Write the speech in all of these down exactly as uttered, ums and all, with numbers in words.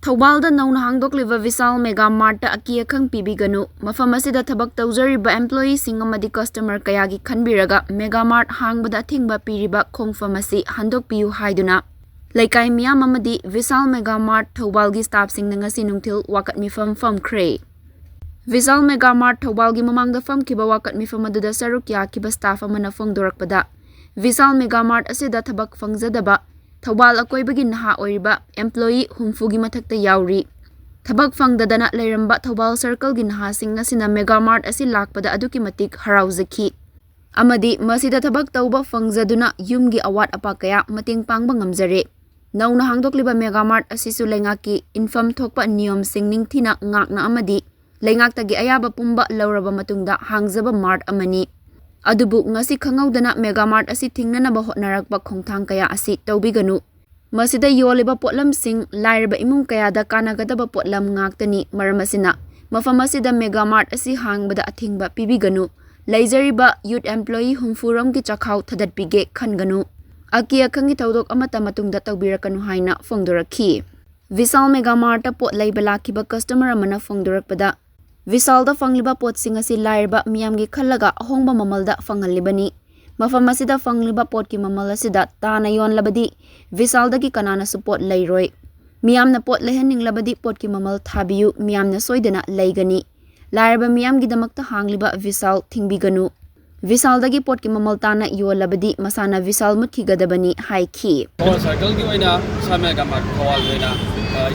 ꯊꯧꯕꯥꯜꯗ ꯅꯧꯅ ꯍꯥꯡꯗꯣꯛꯂꯤꯕ ꯚꯤꯁꯥꯜ ꯃꯦꯒꯥ ꯃꯥꯔꯠꯇ ꯑꯀꯤ ꯑꯈꯪ ꯄꯤꯕꯤꯒꯅꯨ꯫ ꯃꯐꯝ ꯑꯁꯤꯗ ꯊꯕꯛ ꯇꯧꯖꯔꯤꯕ employeeꯁꯤꯡ ꯑꯃꯗꯤ customer ꯀꯌꯥꯒꯤ ꯈꯟꯕꯤꯔꯒ ꯃꯦꯒꯥ ꯃꯥꯔꯠ ꯍꯥꯡꯕꯗ ꯑꯊꯤꯡꯕ ꯄꯤꯔꯤꯕ ꯈꯣꯡꯐꯝ ꯑꯁꯤ ꯍꯟꯗꯣꯛꯄꯤꯌꯨ ꯍꯥꯏꯗꯨꯅ ꯂꯩꯀꯥꯏ ꯃꯤꯌꯥꯝ ꯑꯃꯗꯤ ꯚꯤꯁꯥꯜ ꯃꯦꯒꯥ ꯃꯥꯔꯠ ꯊꯧꯕꯥꯜꯒꯤ staffꯁꯤꯡꯅ ꯉꯁꯤ ꯅꯨꯡꯊꯤꯜ ꯋꯥꯀꯠ ꯃꯤꯐꯝ ꯐꯝꯈ꯭ꯔꯦ꯫ ꯚꯤꯁꯥꯜ ꯃꯦꯒꯥ ꯃꯥꯔꯠ ꯊꯧꯕꯥꯜꯒꯤ ꯃꯃꯥꯡꯗ ꯐꯝꯈꯤꯕ ꯋꯥꯀꯠ ꯃꯤꯐꯝ ꯑꯗꯨꯗ ꯁꯔꯨꯛ ꯌꯥꯈꯤꯕ staff ꯑꯃꯅ ꯐꯣꯡꯗꯣꯔꯛꯄꯗ, ꯚꯤꯁꯥꯜ ꯃꯦꯒꯥ ꯃꯥꯔꯠ ꯑꯁꯤꯗ ꯊꯕꯛ ꯐꯪꯖꯗꯕ ꯊꯧꯕꯥꯜ ꯑꯀꯣꯏꯕꯒꯤ ꯅꯍꯥ ꯑꯣꯏꯔꯤꯕ employee ꯍꯨꯝꯐꯨꯒꯤ ꯃꯊꯛꯇ ꯌꯥꯎꯔꯤ꯫ ꯊꯕꯛ ꯐꯪꯗꯗꯅ ꯂꯩꯔꯝꯕ ꯊꯧꯕꯥꯜ circleꯒꯤ ꯅꯍꯥꯁꯤꯡ ꯑꯁꯤꯅ ꯃꯦꯒꯥ ꯃꯥꯔꯠ ꯑꯁꯤ ꯂꯥꯛꯄꯗ ꯑꯗꯨꯛꯀꯤ ꯃꯇꯤꯛ ꯍꯔꯥꯎꯖꯈꯤ ꯑꯃꯗꯤ ꯃꯁꯤꯗ ꯊꯕꯛ ꯇꯧꯕ ꯐꯪꯖꯗꯨꯅ ꯌꯨꯝꯒꯤ ꯑꯋꯥꯠ ꯑꯄꯥ ꯀꯌꯥ ꯃꯇꯦꯡ ꯄꯥꯡꯕ ꯉꯝꯖꯔꯦ꯫ ꯅꯧꯅ ꯍꯥꯡꯗꯣꯛꯂꯤꯕ ꯃꯦꯒꯥ ꯃꯥꯔꯠ ꯑꯁꯤꯁꯨ ꯂꯩꯉꯥꯛꯀꯤ ꯏꯟꯐꯝ ꯊꯣꯛꯄ ꯅꯤꯌꯣꯝꯁꯤꯡ ꯅꯤꯡꯊꯤꯅ ꯉꯥꯛꯅ ꯑꯃꯗꯤ ꯂꯩꯉꯥꯛꯇꯒꯤ ꯑꯌꯥꯕ ꯄꯨꯝꯕ ꯂꯧꯔꯕ ꯃꯇꯨꯡꯗ ꯍꯥꯡꯖꯕ ꯃꯥꯔꯠ ꯑꯃꯅꯤ꯫ ꯑꯗꯨꯕꯨ ꯉꯁꯤ ꯈꯪꯍꯧꯗꯅ ꯃꯦꯒꯥ ꯃꯥꯔꯠ ꯑꯁꯤ ꯊꯤꯡꯅꯅꯕ ꯍꯣꯠꯅꯔꯛꯄ ꯈꯣꯡꯊꯥꯡ ꯀꯌꯥ ꯑꯁꯤ ꯇꯧꯕꯤꯒꯅꯨ꯫ ꯃꯁꯤꯗ ꯌꯣꯜꯂꯤꯕ ꯄꯣꯠꯂꯝꯁꯤꯡ ꯂꯥꯏꯔꯕ ꯏꯃꯨꯡ ꯀꯌꯥꯗ ꯀꯥꯟꯅꯒꯗꯕ ꯄꯣꯠꯂꯝ ꯉꯥꯛꯇꯅꯤ꯫ ꯃꯔꯝ ꯑꯁꯤꯅ ꯃꯐꯝ ꯑꯁꯤꯗ ꯃꯦꯒꯥ ꯃꯥꯔꯠ ꯑꯁꯤ ꯍꯥꯡꯕꯗ ꯑꯊꯤꯡꯕ ꯄꯤꯕꯤꯒꯅꯨ꯫ ꯂꯩꯖꯔꯤꯕ youth employee ꯍꯨꯝꯐꯨ ꯔꯣꯝꯒꯤ ꯆꯥꯛꯈꯥꯎ ꯊꯥꯗꯠꯄꯤꯒꯦ ꯈꯟꯒꯅꯨ꯫ ꯑꯀꯤ ꯑꯈꯪꯒꯤ ꯊꯧꯗꯣꯛ ꯑꯃꯠꯇ ꯃꯇꯨꯡꯗ ꯇꯧꯕꯤꯔꯛꯀꯅꯨ ꯍꯥꯏꯅ ꯐꯣꯡꯗꯣꯔꯛꯈꯤ꯫ ꯚꯤꯁꯥꯜ ꯃꯦꯒꯥ ꯃꯥꯔꯠꯇ ꯄꯣꯠ ꯂꯩꯕ ꯂꯥꯛꯈꯤꯕ customer ꯑꯃꯅ ꯐꯣꯡꯗꯣꯔꯛꯄꯗ, ꯚꯤꯁꯥꯜꯗ ꯐꯪꯂꯤꯕ ꯄꯣꯠꯁꯤꯡ ꯑꯁꯤ ꯂꯥꯏꯔꯕ ꯃꯤꯌꯥꯝꯒꯤ ꯈꯜꯂꯒ ꯑꯍꯣꯡꯕ ꯃꯃꯜꯗ ꯐꯪꯍꯜꯂꯤꯕꯅꯤ꯫ ꯃꯐꯝ ꯑꯁꯤꯗ ꯐꯪꯂꯤꯕ ꯄꯣꯠꯀꯤ ꯃꯃꯜ ꯑꯁꯤꯗ ꯇꯥꯅ ꯌꯣꯟꯂꯕꯗꯤ ꯚꯤꯁꯥꯜꯗꯒꯤ ꯀꯅꯥꯅꯁꯨ ꯄꯣꯠ ꯂꯩꯔꯣꯏ꯫ ꯃꯤꯌꯥꯝꯅ ꯄꯣꯠ ꯂꯩꯍꯟꯅꯤꯡꯂꯕꯗꯤ ꯄꯣꯠꯀꯤ ꯃꯃꯜ ꯊꯥꯕꯤꯌꯨ, ꯃꯤꯌꯥꯝꯅ ꯁꯣꯏꯗꯅ ꯂꯩꯒꯅꯤ꯫ ꯂꯥꯏꯔꯕ ꯃꯤꯌꯥꯝꯒꯤꯗꯃꯛꯇ ꯍꯥꯡꯂꯤꯕ ꯚꯤꯁꯥꯜ ꯊꯤꯡꯕꯤꯒꯅꯨ꯫ ꯚꯤꯁꯥꯜꯗꯒꯤ ꯄꯣꯠꯀꯤ ꯃꯃꯜ ꯇꯥꯅ ꯌꯣꯜꯂꯕꯗꯤ ꯃꯁꯥꯅ ꯚꯤꯁꯥꯜ ꯃꯨꯠꯈꯤꯒꯗꯕꯅꯤ ꯍꯥꯏꯈꯤ꯫ ꯊꯧꯕꯥꯜ circleꯒꯤ ꯑꯣꯏꯅ ꯏꯁꯥ ꯃꯦꯒꯥ ꯃꯥꯔꯠ ꯊꯧꯕꯥꯜꯒꯤ ꯑꯣꯏꯅ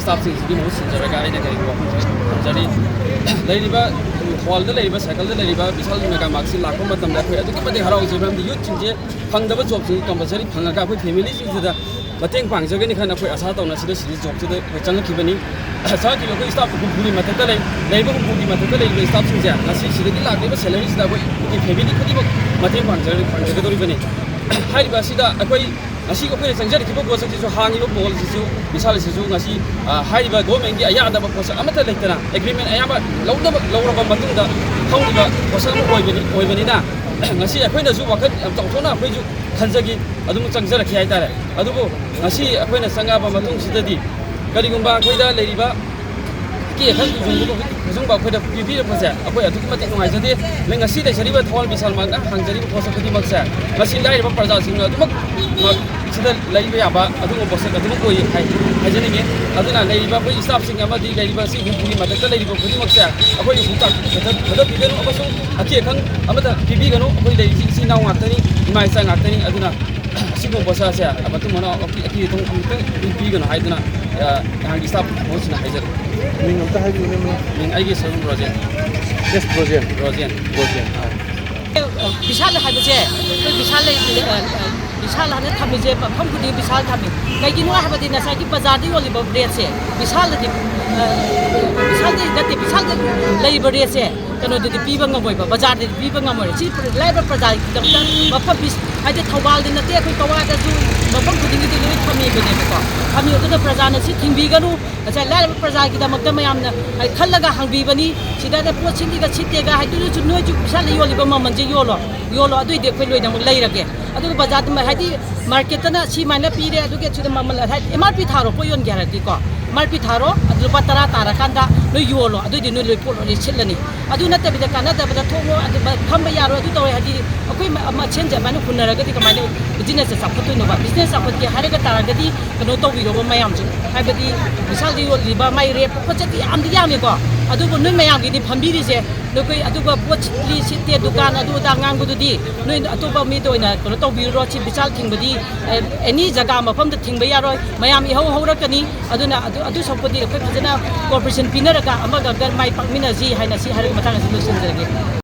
staffꯁꯤꯡꯁꯤꯒꯤ ꯃꯍꯨꯠ ꯁꯤꯟꯖꯔꯒ ꯑꯩꯅ ꯀꯔꯤꯒꯨꯝꯕ ꯋꯥꯐꯝ ꯈꯔ ꯊꯝꯖꯔꯤ꯫ ꯂꯩꯔꯤꯕ ꯊꯧꯕꯥꯜꯗ ꯂꯩꯔꯤꯕ circleꯗ ꯂꯩꯔꯤꯕ ꯚꯤꯁꯥꯜ ꯃꯦꯒꯥ ꯃꯥꯔꯠꯁꯤ ꯂꯥꯛꯄ ꯃꯇꯝꯗ ꯑꯩꯈꯣꯏ ꯑꯗꯨꯛꯀꯤ ꯃꯇꯤꯛ ꯍꯔꯥꯎꯖꯩ꯫ ꯃꯔꯝꯗꯤ youthꯁꯤꯡꯁꯦ ꯐꯪꯗꯕ jobꯁꯤꯡꯁꯤ compulsory ꯐꯪꯉꯒ ꯑꯩꯈꯣꯏ familyꯁꯤꯡꯁꯤꯗ ꯃꯇꯦꯡ ꯄꯥꯡꯖꯒꯅꯤ ꯈꯟꯅ ꯑꯩꯈꯣꯏ ꯑꯁꯥ ꯇꯧꯅ ꯁꯤꯗ ꯁꯤꯗ jobꯁꯤꯗ ꯑꯩꯈꯣꯏ ꯆꯪꯉꯛꯈꯤꯕꯅꯤ꯫ ꯆꯪꯉꯛꯈꯤꯕ ꯑꯩꯈꯣꯏ staff ꯍꯨꯝꯐꯨꯒꯤ ꯃꯊꯛꯇ ꯂꯩ, ꯂꯩꯕ ꯍꯨꯝꯐꯨꯒꯤ ꯃꯊꯛꯇ ꯂꯩꯔꯤꯕ staffꯁꯤꯡꯁꯦ ꯉꯁꯤ ꯁꯤꯗꯒꯤ ꯂꯥꯛꯂꯤꯕ salaryꯁꯤꯗ ꯑꯩꯈꯣꯏ ꯑꯩꯈꯣꯏꯒꯤ family ꯈꯨꯗꯤꯡꯃꯛ ꯃꯇꯦꯡ ꯄꯥꯡꯖ-, ꯄꯥꯡꯖꯒꯗꯧꯔꯤꯕꯅꯤ꯫ ꯍꯥꯏꯔꯤꯕ ꯑꯁꯤꯗ ꯑꯩꯈꯣꯏ ꯉꯁꯤ ꯑꯩꯈꯣꯏꯅ ꯆꯪꯖꯔꯛꯈꯤꯕ ꯄꯣꯠꯁꯛꯁꯤꯁꯨ, ꯍꯥꯡꯉꯤꯕ ꯃꯣꯜꯁꯤꯁꯨ, ꯚꯤꯁꯥꯜꯁꯤꯁꯨ ꯉꯁꯤ, ꯑ, ꯍꯥꯏꯔꯤꯕ governmentꯀꯤ ꯑꯌꯥꯗꯕ ꯄꯣꯠꯁꯛ ꯑꯃꯠꯇ ꯂꯩꯇꯅ agreement ꯑꯌꯥꯝꯕ ꯂꯧꯅꯕ, ꯂꯧꯔꯕ ꯃꯇꯨꯡꯗ ꯐꯪꯂꯤꯕ ꯄꯣꯠꯁꯛ ꯑꯃ ꯑꯣꯏꯕꯅꯤ, ꯑꯣꯏꯕꯅꯤꯅ ꯉꯁꯤ ꯑꯩꯈꯣꯏꯅꯁꯨ ꯋꯥꯈꯜ ꯌꯥꯝ ꯆꯥꯎꯊꯣꯛꯅ ꯑꯩꯈꯣꯏꯁꯨ ꯈꯟꯖꯈꯤ, ꯑꯗꯨꯝ ꯆꯪꯖꯔꯛꯈꯤ ꯍꯥꯏꯇꯥꯔꯦ꯫ ꯑꯗꯨꯕꯨ ꯉꯁꯤ ꯑꯩꯈꯣꯏꯅ ꯆꯪꯉꯛꯑꯕ ꯃꯇꯨꯡꯁꯤꯗꯗꯤ ꯀꯔꯤꯒꯨꯝꯕ ꯑꯩꯈꯣꯏꯗ ꯂꯩꯔꯤꯕ ꯑꯀꯤ ꯑꯈꯪ ꯈꯨꯖꯨꯡꯕ, ꯈꯨꯖꯨꯡꯕ ꯑꯩꯈꯣꯏꯗ ꯄꯤꯕꯤꯔꯛꯄꯁꯦ ꯑꯩꯈꯣꯏ ꯑꯗꯨꯛꯀꯤ ꯃꯇꯤꯛ ꯅꯨꯡꯉꯥꯏꯖꯗꯦ꯫ ꯅꯪ ꯉꯁꯤ ꯂꯩꯖꯔꯤꯕ ꯊꯧꯕꯥꯜ ꯕꯤꯁꯥꯜ ꯃꯥꯔꯠꯅ ꯍꯥꯡꯖꯔꯤꯕ ꯄꯣꯠꯁꯛ ꯈꯨꯗꯤꯡꯃꯛꯁꯦ ꯉꯁꯤ ꯂꯥꯏꯔꯕ ꯄ꯭ꯔꯖꯥꯁꯤꯡꯅ ꯑꯗꯨꯃꯛ ꯁꯤꯗ ꯂꯩꯕ ꯌꯥꯕ ꯑꯗꯨꯒꯨꯝꯕ ꯄꯣꯠꯁꯛ ꯑꯗꯨꯃꯛ ꯑꯣꯏ ꯍꯥꯏ-, ꯍꯥꯏꯖꯅꯤꯡꯉꯤ꯫ ꯑꯗꯨꯅ ꯂꯩꯔꯤꯕ ꯑꯩꯈꯣꯏ staff ꯁꯤꯡ ꯑꯃꯗꯤ ꯂꯩꯔꯤꯕ ꯁꯤ ꯍꯨꯝꯐꯨꯒꯤ ꯃꯊꯛꯇ ꯂꯩꯔꯤꯕ ꯈꯨꯗꯤꯡꯃꯛꯁꯦ ꯑꯩꯈꯣꯏꯒꯤ ꯄꯨꯛꯆꯥꯛ ꯊꯥꯗ-, ꯊꯥꯗꯕꯤꯒꯅꯨ ꯑꯃꯁꯨꯡ ꯑꯀꯤ ꯑꯈꯪ ꯑꯃꯠꯇ ꯄꯤꯕꯤꯒꯅꯨ꯫ ꯑꯩꯈꯣꯏ ꯂꯩꯔꯤꯁꯤ ꯏꯆꯤꯟ ꯏꯅꯥꯎ ꯉꯥꯛꯇꯅꯤ, ꯏꯃꯥ ꯏꯆꯥ ꯉꯥꯛꯇꯅꯤ꯫ ꯑꯗꯨꯅ ꯑꯁꯤꯒꯨꯝꯕ ꯄꯣꯠꯁꯛ ꯑꯁꯦ ꯃꯇꯨꯡ ꯃꯅꯥꯎ ꯑꯀꯤ-, ꯑꯀꯤ ꯑꯈꯪ ꯑꯃꯨꯛꯇꯪ ꯄꯤꯕꯤꯒꯅꯨ ꯍꯥꯏꯗꯨꯅ, ꯑ, ꯅꯍꯥꯟꯒꯤ staff ꯃꯍꯨꯠꯁꯤꯅ ꯍꯥꯏꯖꯔꯤ꯫ ꯃꯤꯡ ꯑꯝꯇ ꯍꯥꯏꯕꯤꯌꯨꯅꯦ, ꯃꯤꯡ꯫ ꯃꯤꯡ ꯑꯩꯒꯤ ꯁꯔꯨꯝ ꯔꯣꯖꯦꯟ꯫ ꯑꯦꯁ ꯔꯣꯖꯦꯟ꯫ ꯔꯣꯖꯦꯟ꯫ ꯔꯣꯖꯦꯟ꯫ ꯑ, ꯕꯤꯁꯥꯜ ꯍꯥꯏꯕꯁꯦ ꯑꯩꯈꯣꯏ ꯕꯤꯁꯥꯜ ꯂꯩ-, ꯑ, ꯑ, ꯕꯤꯁꯥꯜ ꯍꯥꯏꯅ ꯊꯝꯃꯤꯁꯦ ꯃꯐꯝ ꯈꯨꯗꯤꯡ ꯕꯤꯁꯥꯜ ꯊꯝꯃꯤ꯫ ꯀꯩꯒꯤꯅꯣ ꯍꯥꯏꯕꯗꯤ ꯉꯁꯥꯏꯒꯤ ꯕꯖꯥꯔꯗ ꯌꯣꯜꯂꯤꯕ rateꯁꯦ ꯕꯤꯁꯥꯜꯗꯗꯤ, ꯑ, ꯕꯤꯁꯥꯜꯗ ꯅꯠꯇꯦ, ꯕꯤꯁꯥꯜꯗ ꯂꯩꯔꯤꯕ rateꯁꯦ ꯀꯩꯅꯣꯗꯗꯤ ꯄꯤꯕ ꯉꯝꯃꯣꯏꯕ, ꯕꯖꯥꯔꯗꯗꯤ ꯄꯤꯕ ꯉꯝꯃꯣꯏ꯫ ꯁꯤ ꯂꯥꯏꯔꯕ ꯄ꯭ꯔꯖꯥꯒꯤꯗꯃꯛꯇ ꯃꯐꯝ ꯄꯤꯁ-, ꯍꯥꯏꯗꯤ ꯊꯧꯕꯥꯜꯗ ꯅꯠꯇꯦ, ꯑꯩꯈꯣꯏ ꯀꯛꯋꯥꯗꯁꯨ ꯃꯐꯝ ꯈꯨꯗꯤꯡꯒꯤꯗꯤ ꯂꯣꯏ ꯊꯝꯃꯤꯕꯅꯦꯕꯀꯣ꯫ ꯊꯝꯃꯤ ꯑꯗꯨꯅ ꯄ꯭ꯔꯖꯥꯅ ꯁꯤ ꯊꯤꯡꯕꯤꯒꯅꯨ꯫ ꯉꯁꯥꯏ ꯂꯥꯏꯔꯕ ꯄ꯭ꯔꯖꯥꯒꯤꯗꯃꯛꯇ ꯃꯌꯥꯝꯅ ꯍꯥꯏ ꯈꯜꯂꯒ ꯍꯥꯡꯕꯤꯕꯅꯤ꯫ ꯁꯤꯗ ꯄꯣꯠ ꯁꯤꯠꯂꯤꯒ ꯁꯤꯠꯇꯦꯒ ꯍꯥꯏꯗꯨꯅꯁꯨ ꯅꯣꯏꯁꯨ ꯕꯤꯁꯥꯜꯗ ꯌꯣꯜꯂꯤꯕ ꯃꯃꯜꯁꯦ ꯌꯣꯜꯂꯣ, ꯌꯣꯜꯂꯣ, ꯑꯗꯨꯏꯗꯤ ꯑꯩꯈꯣꯏ ꯂꯣꯏꯅꯃꯛ ꯂꯩꯔꯒꯦ꯫ ꯑꯗꯨꯒ ꯕꯖꯥꯔꯗ ꯍꯥꯏꯗꯤ marketꯇꯅ ꯁꯤꯃꯥꯏꯅ ꯄꯤꯔꯦ, ꯑꯗꯨꯒꯤ ꯁꯤꯗ ꯃꯃꯜ ꯍꯥꯏꯗꯤ M R P ꯊꯥꯔꯣ, ꯄꯣꯠ ꯌꯣꯟꯒꯦ ꯍꯥꯏꯔꯗꯤꯀꯣ, M R P ꯊꯥꯔꯣ, ꯑꯗꯨ ꯂꯨꯄꯥ ꯇꯔꯥ ꯇꯥꯔꯀꯥꯟꯗ ꯅꯣꯏ ꯌꯣꯜꯂꯣ, ꯑꯗꯨꯏꯗꯤ ꯅꯣꯏ ꯂꯣꯏ ꯄꯣꯠ ꯂꯣꯏ ꯁꯤꯠꯂꯅꯤ꯫ ꯑꯗꯨ ꯅꯠꯇꯕꯤꯗ ꯀꯥꯟꯅꯗꯕꯗ ꯊꯣꯛꯑꯣ, ꯑꯗꯨ ꯐꯝꯕ ꯌꯥꯔꯣꯏ, ꯑꯗꯨ ꯇꯧꯔꯦ ꯍꯥꯏꯗꯤ ꯑꯩꯈꯣꯏ ꯃ-, ꯃꯁꯦꯟꯁꯦ ꯑꯗꯨꯃꯥꯏꯅ ꯍꯨꯟꯅꯔꯒꯗꯤ ꯀꯃꯥꯏꯅ businessꯁꯦ ꯆꯥꯎꯈꯠꯇꯣꯏꯅꯣꯕ? Business ꯆꯥꯎꯈꯠꯀꯦ ꯍꯥꯏꯔꯒ ꯇꯥꯔꯒꯗꯤ ꯀꯩꯅꯣ ꯇꯧꯕꯤꯔꯣꯕ ꯃꯌꯥꯝꯁꯨ, ꯍꯥꯏꯕꯗꯤ ꯕꯤꯁꯥꯜꯗ ꯌꯣꯜꯂꯤꯕ ꯃꯥꯏ rate ꯄꯣꯠ ꯆꯩꯗꯤ ꯌꯥꯝꯗꯤ ꯌꯥꯝꯃꯤꯀꯣ, ꯑꯗꯨꯕꯨ ꯅꯣꯏ ꯃꯌꯥꯝꯒꯤꯅꯤ ꯐꯝꯕꯤꯔꯤꯁꯦ꯫ ꯅꯈꯣꯏ ꯑꯗꯨꯒ ꯄꯣꯠ ꯁꯤꯠꯂꯤ ꯁꯤꯠꯇꯦ ꯗꯨꯀꯥꯟ ꯑꯗꯨ ꯑꯗꯥ ꯉꯥꯡꯕꯗꯨꯗꯤ ꯅꯣꯏ ꯑꯇꯣꯞꯄ ꯃꯤꯗ ꯑꯣꯏꯅ ꯀꯩꯅꯣ ꯇꯧꯕꯤꯔꯨꯔꯣ꯫ ꯁꯤ ꯕꯤꯁꯥꯜ ꯊꯤꯡꯕꯗꯤ, ꯑꯦ, any ꯖꯒꯥ ꯃꯐꯝꯗ ꯊꯤꯡꯕ ꯌꯥꯔꯣꯏ, ꯃꯌꯥꯝ ꯏꯍꯧ ꯍꯧꯔꯛꯀꯅꯤ꯫ ꯑꯗꯨꯅ ꯑꯗꯨ, ꯑꯗꯨ ꯁꯔꯨꯛꯄꯨꯗꯤ ꯑꯩꯈꯣꯏ ꯐꯖꯅ cooperation ꯄꯤꯅꯔꯒ ꯑꯃꯒ ꯑꯃꯒ ꯃꯥꯏ ꯄꯥꯛꯃꯤꯟꯅꯁꯤ ꯍꯥꯏꯅ ꯁꯤ ꯍꯥꯏꯔꯒ ꯃꯇꯥꯡ ꯑꯁꯤ ꯂꯣꯏꯁꯤꯟꯖꯔꯒꯦ꯫